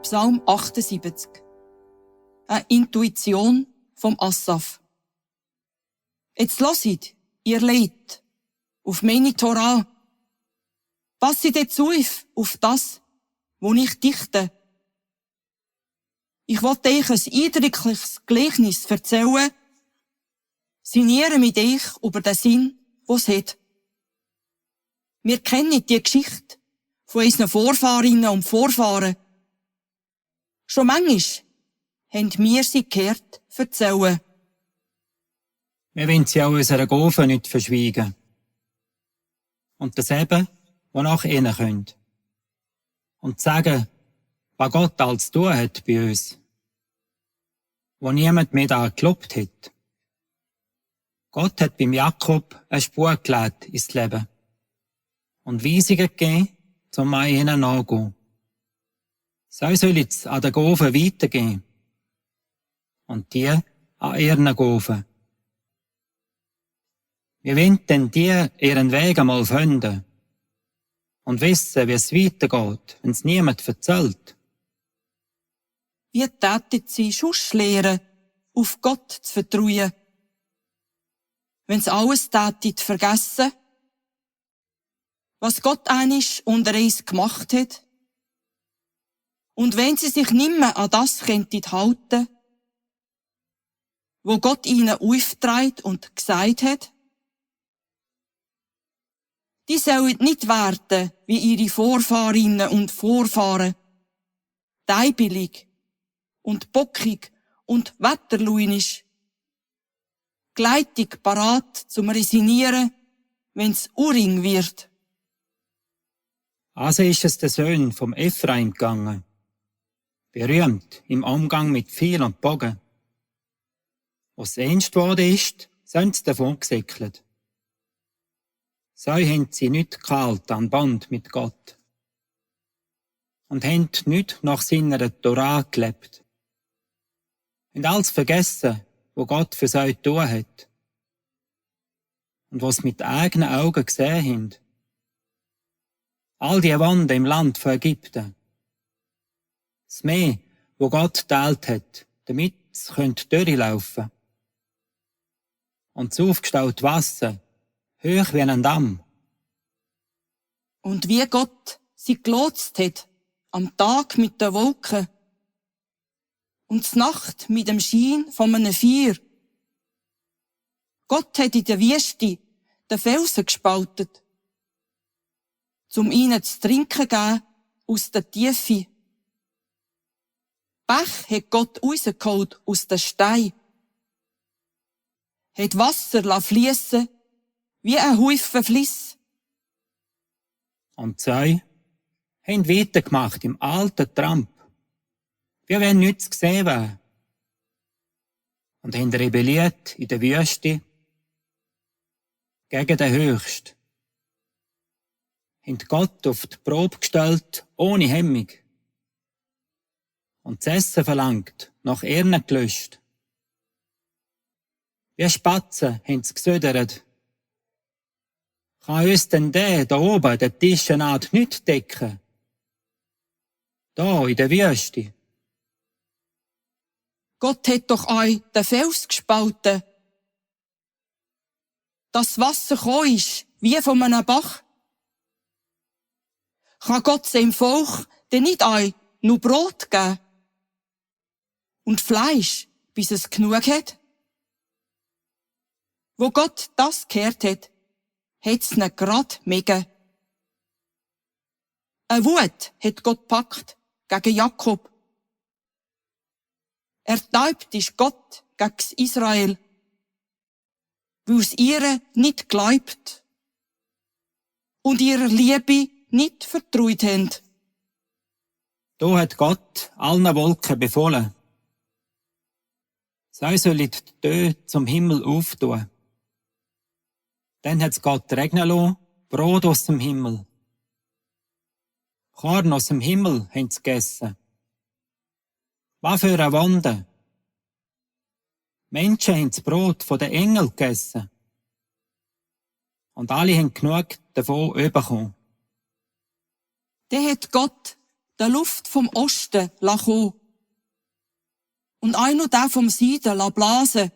Psalm 78. Eine Intuition vom Asaf. Jetzt hört, ihr Leid, auf meine Torah. Passet jetzt auf das, wo ich dichte. Ich wollte euch ein eindrückliches Gleichnis erzählen, sinnieren mit euch über den Sinn, was es hat. Wir kennen die Geschichte von unseren Vorfahrinnen und Vorfahren. Schon manchmal haben wir sie gehört erzählen. Wir wollen sie auch unserer Gofen nicht verschweigen. Und das eben, wonach ihnen können. Und sagen, was Gott alles tun hat bei uns. Wo niemand mehr daran geglaubt hat. Gott hat beim Jakob eine Spur gelegt ins Leben. Und Weisungen gegeben, um an ihnen nachzugehen. So soll jetzt an den Gofen weitergehen. Und die an ihren Gofen. Wir wollen denn die ihren Weg einmal finden. Und wissen, wie es weitergeht, wenn es niemand erzählt. Wie täten sie sonst lernen, auf Gott zu vertrauen? Wenn sie alles täten vergessen, was Gott einst unter uns gemacht hat? Und wenn sie sich nimmer an das könnten halten, wo Gott ihnen aufgetragen und gesagt hat? Die sollen nicht werden wie ihre Vorfahrinnen und Vorfahren, teibillig und bockig und wetterluinisch, gleitig parat zum Resignieren, wenn's uring wird. Also ist es der Sohn vom Ephraim gegangen, berühmt im Umgang mit Pfeil und Bogen. Was ernst worden ist, sind sie davon gesäckelt. So haben sie nicht gehalten an Band mit Gott. Und haben nicht nach seiner Torah gelebt. Und alles vergessen, wo Gott für sie getan hat. Und was mit eigenen Augen gesehen haben. All die Wände im Land von Ägypten. Das Meer, wo Gott geteilt hat, damit es durchlaufen. Und das aufgestaute Wasser, hoch wie ein Damm. Und wie Gott sie gelotst hat, am Tag mit den Wolken und die Nacht mit dem Schein von einem Feuer. Gott hat in der Wüste den Felsen gespaltet, um ihnen zu trinken geben aus der Tiefe. Bach hat Gott rausgeholt aus den Steinen, hat Wasser fliessen wie ein Haufen Fliss. Und sie haben weitergemacht im alten Tramp, wie wenn nichts gesehen wäre. Und haben rebelliert in der Wüste gegen den Höchsten. Haben Gott auf die Probe gestellt, ohne Hemmung. Und das Essen verlangt, nach ihren gelöscht. Wie Spatzen haben sie gesödert. Kann uns denn der da oben, der Tischenart, nicht decken? Da, in der Wüste. Gott hat doch euch den Fels gespalten. Das Wasser gekommen ist, wie von einem Bach. Kann Gott seinem Volk denn nicht euch nur Brot geben? Und Fleisch, bis es genug hat? Wo Gott das gehört hat's ihn grad mega. Eine Wut hat Gott gepackt gegen Jakob. Ertäubt ist Gott gegen Israel, weil's ihre nicht glaubt und ihrer Liebe nicht vertraut haben. Da hat Gott allen Wolken befohlen. Sie sollen die Tür zum Himmel auftun. Dann hat's Gott regnen lassen, Brot aus dem Himmel. Korn aus dem Himmel haben sie gegessen. Was für eine Wunder! Menschen haben das Brot von den Engeln gegessen. Und alle haben genug davon bekommen. Dann hat Gott der Luft vom Osten kommen und auch noch der vom Süden blasen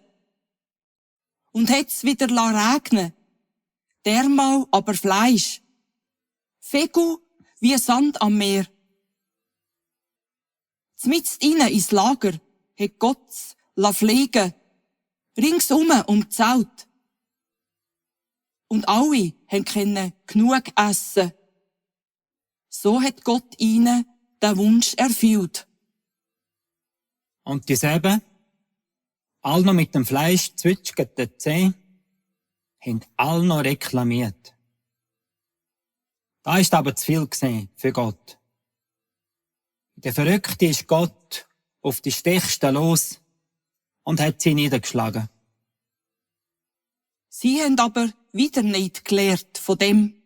und hat's wieder regnen, dermal aber Fleisch, Fegu wie Sand am Meer. Zmitzt innen ins Lager hat Gott's fliegen, ringsum um Zelt. Und alle können genug essen. So hat Gott ihnen den Wunsch erfüllt. Und dieselben, all noch mit dem Fleisch zwitschgeten Zähne, haben all noch reklamiert. Da ist aber zu viel gesehen für Gott. Der Verrückte ist Gott auf die Stechsten los und hat sie niedergeschlagen. Sie haben aber wieder nicht gelehrt von dem,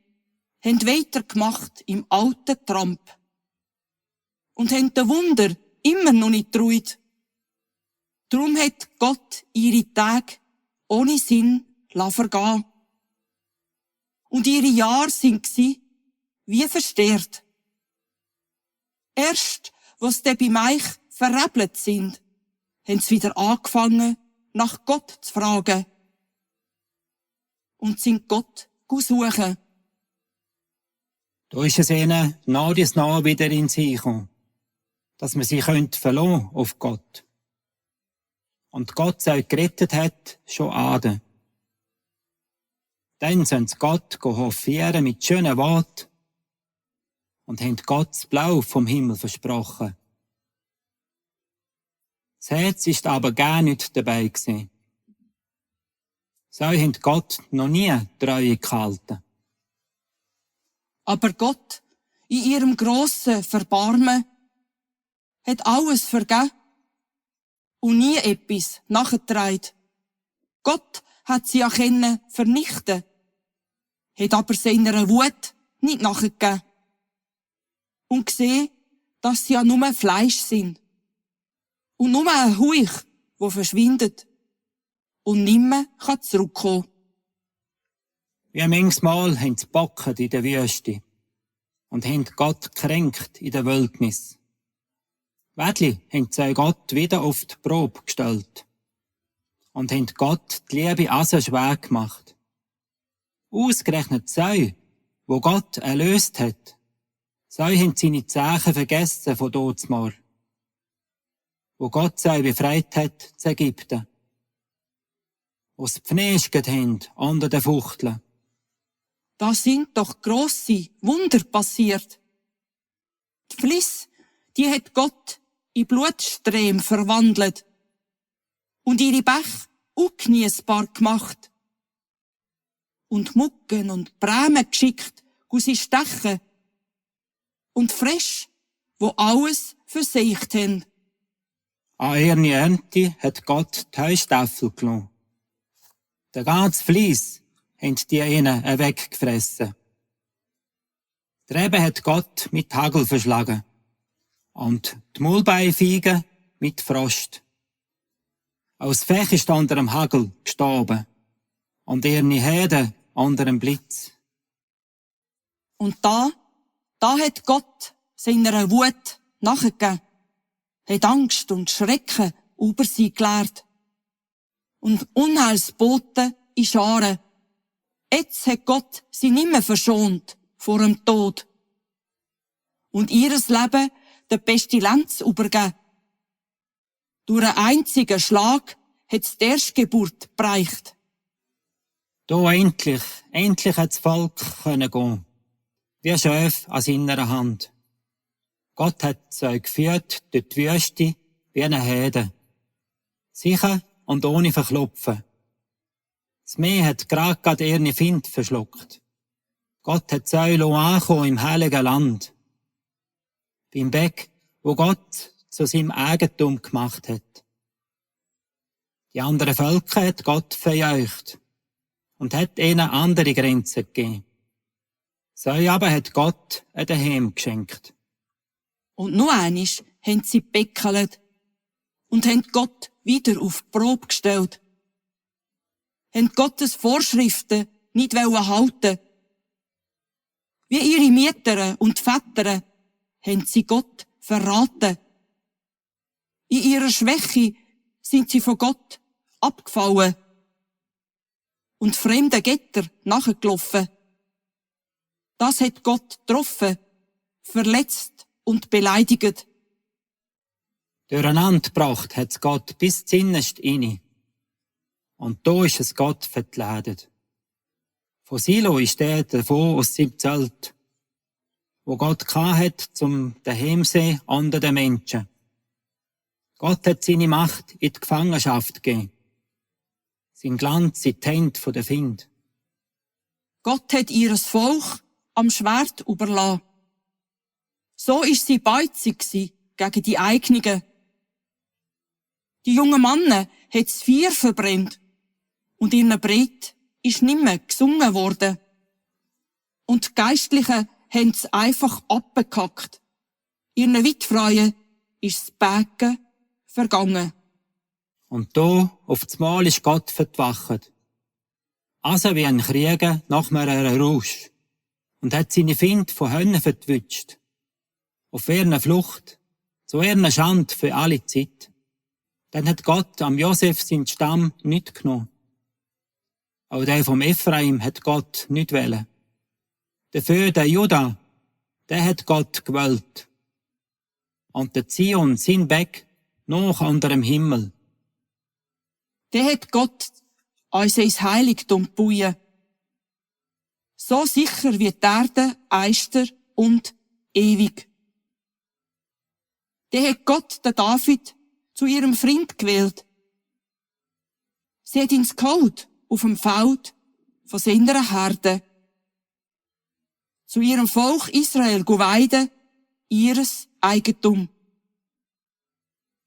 haben weitergemacht im alten Tramp und haben den Wunder immer noch nicht getraut. Darum hat Gott ihre Tage ohne Sinn vergehen. Und ihre Jahre sind wie verstehrt. Erst, was dann beim Eich verrebelt sind, haben sie wieder angefangen, nach Gott zu fragen. Und sind Gott suchen. Da ist es ihnen nach dies nach wieder in sich gekommen, dass man sie verlassen auf Gott. Und Gott sie gerettet hat, schon Ade. Dann sind sie Gott hofieren mit schönen Worten und haben Gott das Blau vom Himmel versprochen. Das Herz ist aber gar nicht dabei gewesen. Sie haben Gott noch nie Treue gehalten. Aber Gott, in ihrem grossen Verbarmen, hat alles vergeben und nie etwas nachgetragen. Gott hat sie ja vernichten, hat aber seiner Wut nicht nachgegeben und gesehen, dass sie ja nur Fleisch sind und nur ein Hauch, wo verschwindet und nimmer zurückkommen kann. Wie manchmal haben sie Bocken in der Wüste und haben Gott gekränkt in der Wildnis. Wedli haben sie Gott wieder auf die Probe gestellt und haben Gott die Liebe also schwer gemacht. Ausgerechnet sie, wo Gott erlöst hat, sie haben seine Zeichen vergessen von dortmal, wo Gott sie befreit hat zu Ägypten, wo sie pfnesget haben unter den Fuchteln. Da sind doch grosse Wunder passiert. Die Fliss, die hat Gott in Blutsträm verwandelt und ihre Bäche ungeniessbar gemacht und Mucken und Bremen geschickt, wo sie stechen und frisch, wo alles versiegt haben. An ihre Ernte hat Gott die Heustaffel genommen. Der ganze Flies haben die ihnen weggefressen. Die Reben hat Gott mit Hagel verschlagen und die Mulbeifeigen mit Frost. Aus Fech ist unter dem Hagel gestorben und ihre Herde unter dem Blitz. Und da hat Gott seiner Wut nachgegeben, hat Angst und Schrecken über sie gelehrt und Unheilsboten in Scharen. Jetzt hat Gott sie nimmer verschont vor dem Tod und ihres Leben der Pestilenz übergeben. Durch einen einzigen Schlag hat's die Erstgeburt bereicht. Da endlich hat das Volk gehen, wie Schäf an seiner Hand. Gott hat sie geführt durch die Wüste wie eine Herde, sicher und ohne Verklopfen. Das Meer hat gerade ihre Find verschluckt. Gott hat sie angekommen im heiligen Land. Beim Beck, wo Gott zu seinem Eigentum gemacht hat. Die anderen Völker hat Gott verjeucht und hat ihnen andere Grenzen gegeben. Sie aber hat Gott ein Daheim geschenkt. Und noch einmal haben sie beckelt und haben Gott wieder auf die Probe gestellt. Haben Gottes Vorschriften nicht halten. Wie ihre Mütter und Väter haben sie Gott verraten. In ihrer Schwäche sind sie von Gott abgefallen und fremden Götter nachgelaufen. Das hat Gott getroffen, verletzt und beleidigt. Durcheinander gebracht hat's Gott bis zinnerst rein. Und da ist es Gott verkleidet. Von Silo ist der davon aus seinem Zelt, wo Gott hat zum daheim sein unter den Menschen. Gott hat seine Macht in die Gefangenschaft gegeben. Sein Glanz in die Hände der Find. Gott hat ihres Volk am Schwert überlassen. So ist sie beizig gegen die Eigenen. Die jungen Männer hat das Feuer verbrennt und ihren Brett ist nimmer gesungen worden. Und die Geistlichen haben es einfach abgekackt. Ihren Witfreien ist das Bäcken vergangen. Und da, auf das Mal ist Gott verwacht. Also wie ein Krieger nach einem Rausch. Und hat seine Find von Hönnen vertwitscht. Auf ihrer Flucht, zu ihrer Schande für alle Zeit. Dann hat Gott am Josef seinen Stamm nicht genommen. Auch der vom Ephraim hat Gott nicht wollen. Dafür der Juda, der hat Gott gewollt. Und der Zion, sein Weg, noch unter dem Himmel. Der hat Gott uns ins Heiligtum gebaut. So sicher wie die Erde, eister und ewig. Der hat Gott, den David, zu ihrem Freund gewählt. Sie hat ihn geholt auf dem Feld von seiner Herde. Zu ihrem Volk Israel weiden, ihres Eigentum.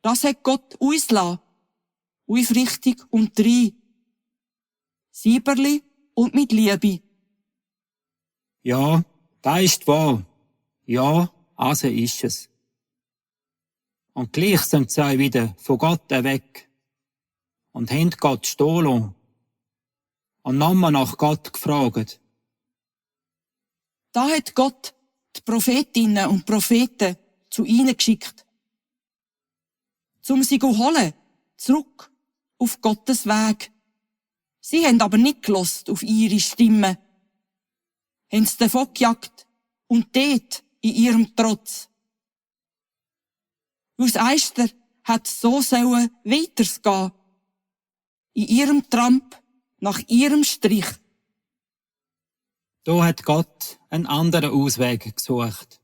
Das hat Gott uns lassen, aufrichtig und rein. Sieberli und mit Liebe. Ja, da ist wahr. Ja, also ist es. Und gleich sind sie wieder von Gott weg. Und haben Gott stehen lassen. Und nochmal nach Gott gefragt. Da hat Gott die Prophetinnen und Propheten zu ihnen geschickt. Sie zu holen, zurück auf Gottes Weg. Sie haben aber nicht gelost auf ihre Stimme. Haben sie davon gejagt und dort in ihrem Trotz. Aus Eister hat so sollen weitergehen. In ihrem Tramp, nach ihrem Strich. Da hat Gott einen anderen Ausweg gesucht.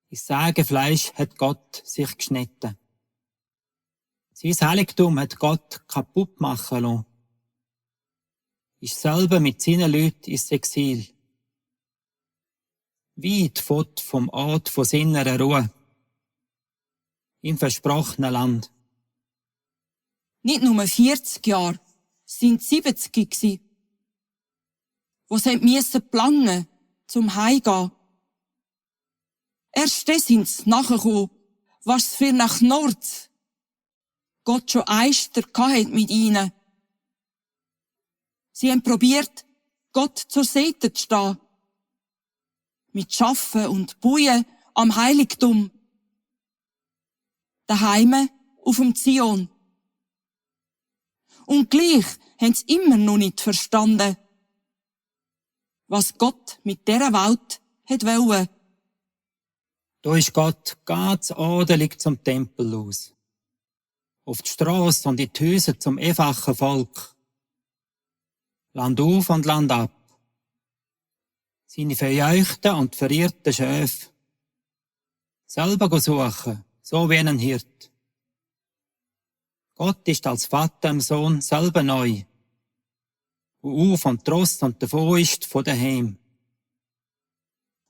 Ins Sägefleisch hat Gott sich geschnitten. Sein Heiligtum hat Gott kaputt machen lassen. Ist selber mit seinen Leuten ins Exil. Weit fort vom Ort von seiner Ruhe. Im versprochenen Land. Nicht nur 40 Jahre, sind 70 gsi. Wo sie müssen planen, zum Heimgehen. Erst dann sind sie nachgekommen, was für nach Nord Gott schon Eister gehabt mit ihnen. Sie haben probiert, Gott zur Seite zu stehen. Mit Schaffen und Buien am Heiligtum. Daheim auf dem Zion. Und gleich haben sie immer noch nicht verstanden, was Gott mit dieser Welt hat wollen. Da ist Gott ganz adelig zum Tempel aus. Auf die Strasse und in die Häuser zum einfachen Volk. Land auf und Land ab. Seine verjeuchten und verirrten Schäfe. Selber suchen, so wie ein Hirt. Gott ist als Vater im Sohn selber neu. Wo auf und trost und davon ist von daheim.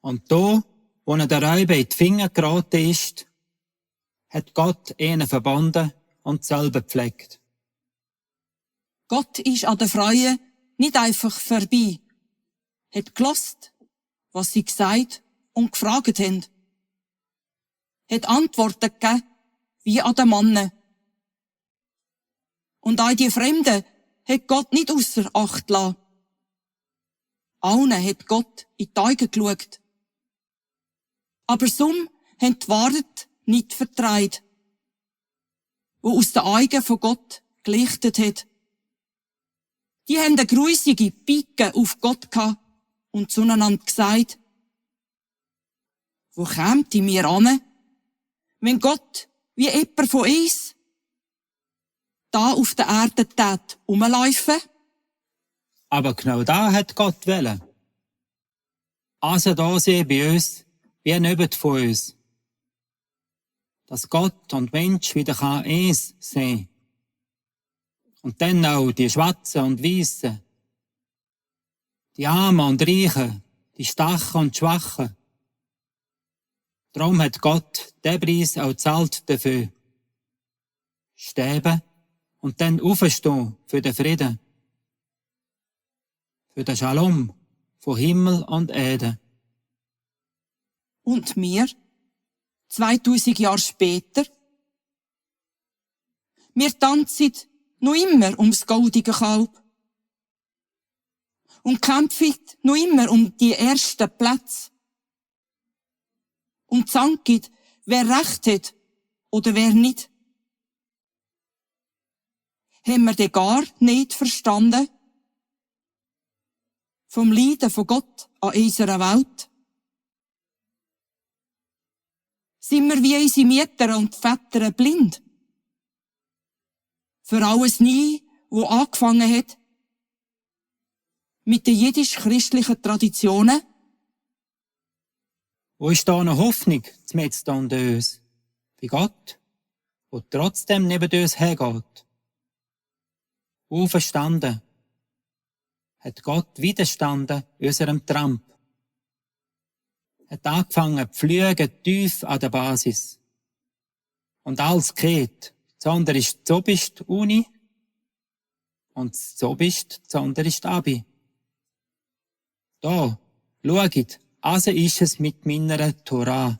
Und da, wo er der Räuber in die Finger geraten ist, hat Gott ihn verbunden und selber gepflegt. Gott ist an den Freuen nicht einfach vorbei. Hat gelost, was sie gesagt und gefragt haben. Hat Antworten gegeben, wie an den Mannen. Und all die Fremden hat Gott nicht ausser Acht lassen. Allen hat Gott in die Augen geschaut. Aber some haben die Wahrheit nicht vertraut, wo aus den Augen von Gott gelichtet hat. Die haben eine gruisige Pike auf Gott gehabt und zueinander gesagt, wo kämt die mir an, wenn Gott wie jemand von uns da auf der Erde tät rumlaufen? Aber genau da hat Gott wollen. Also da sehen bei uns, wie neben von uns. Dass Gott und Mensch wieder eins sehen. Und dann auch die Schwarzen und Weißen, die Armen und Reichen, die Starken und Schwachen. Darum hat Gott den Preis auch gezahlt dafür. Sterben und dann aufstehen für den Frieden. Für den Shalom von Himmel und Erde. Und wir, 2000 Jahre später, wir tanzen noch immer ums goldige Kalb und kämpfen noch immer um die ersten Plätze und zanken, wer recht hat oder wer nicht. Haben wir den gar nicht verstanden? Vom Leiden von Gott an unserer Welt? Sind wir wie unsere Mütter und Väter blind? Für alles nie, wo angefangen hat? Mit den jüdisch-christlichen Traditionen? Wo ist da noch Hoffnung, zumindest unter uns? Bei Gott, wo trotzdem neben uns hergeht. Auferstanden, hat Gott widerstanden unserem Tramp. Hat angefangen zu fliegen tief an der Basis. Und alles geht. Zunder ist zoberst Uni und zoberst zunder ist Abi. Da, schaut, also ist es mit meiner Torah.